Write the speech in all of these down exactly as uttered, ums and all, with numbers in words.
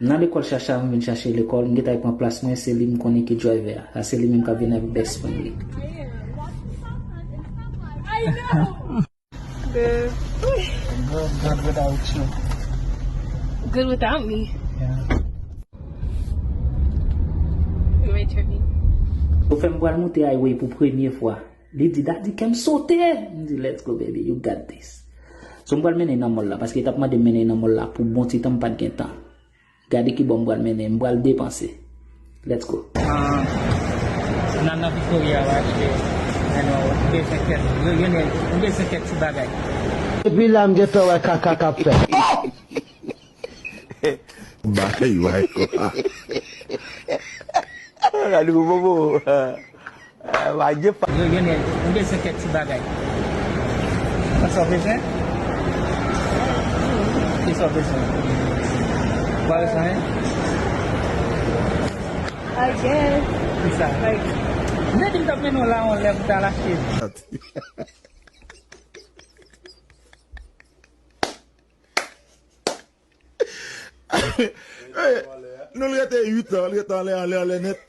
M nan lekòl Chacha, m vin chache lekòl, m gentan pran plas mwen, se li m konnen ki driver a. Sa se li menm k ap vin avèk best friend li. Good. Good, good without you. Good without me. Yeah. You wait for me. Yo fè m pral moute highway pou premye fwa. Li di, "Daddy, kè m sote." M di, "Let's go, baby, you got this." So, m pral mennen nan mall la, paske li t ap mande m mennen nan mall la pou bon ti tan, m pa t gen tan. Gade ki bò m pral mennen, m pral depanse. Let's go. Ah, nan, nan Victoria, w achte. Men non, m bezwen kèk, yo, yo, m bezwen kèk ti bagay. Epi la, m gentan wè kaka k ap fèt. Bay, bay. Gade pou bobo. Yo, yo, m bezwen kèk ti bagay. Sa w bezwen? Ki sa w bezwen? Ou pa bezwen anyen? I guess. Ki sa? Like, m te di m t ap mennen w la yon lè pou ta l achte. Nou l rete uit an, l rete anlè, anlè, anlè nèt.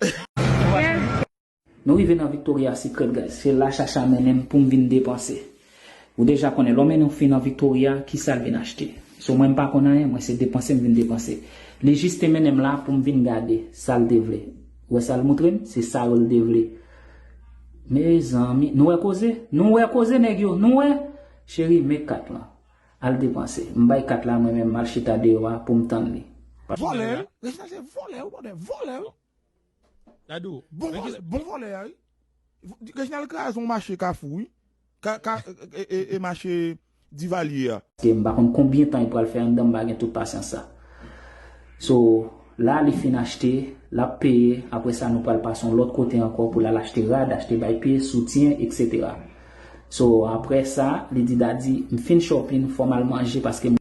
Nou rive nan Victoria Secret, guys. Se la Chacha mennen m pou m vin depanse. Ou deja konnen, lè w mennen yon fi nan Victoria, ki sa l vin achte? So, mwen, m pa konn anyen, mwen, se depanse m vin depanse. Li jis te mennen m la pou m vin gade sa l te vle. Ou wè sa l moutre m? Se sa yo l te vle. Mezanmi, nou wè koze? Nou wè koze, nèg yo? Nou wè? Cheri, men kat lan. Al depanse. M bay kat la, mwen menm, m al chita deyò a pou m tann li. Vòlè, wi. Reginald se vòlè, wi, bòdè, vòlè, wi. Dadou, bon vòlè, bon vòlè a, wi. Reginald kraze yon mache Kafou, wi. Ka, ka, e, e, e, e mache Divalye a. Paske m pa konn konbyen tan li pral fè anndan, m pa gen tout pasyans sa. So, la li fin achte, l ap peye, apre sa nou pral pase yon lòt kote ankò pou l al achte rad, achte bay pye, soutyen, etsetera. So, apre sa, li di, "Daddy, m fin shopping, fò m al manje paske m"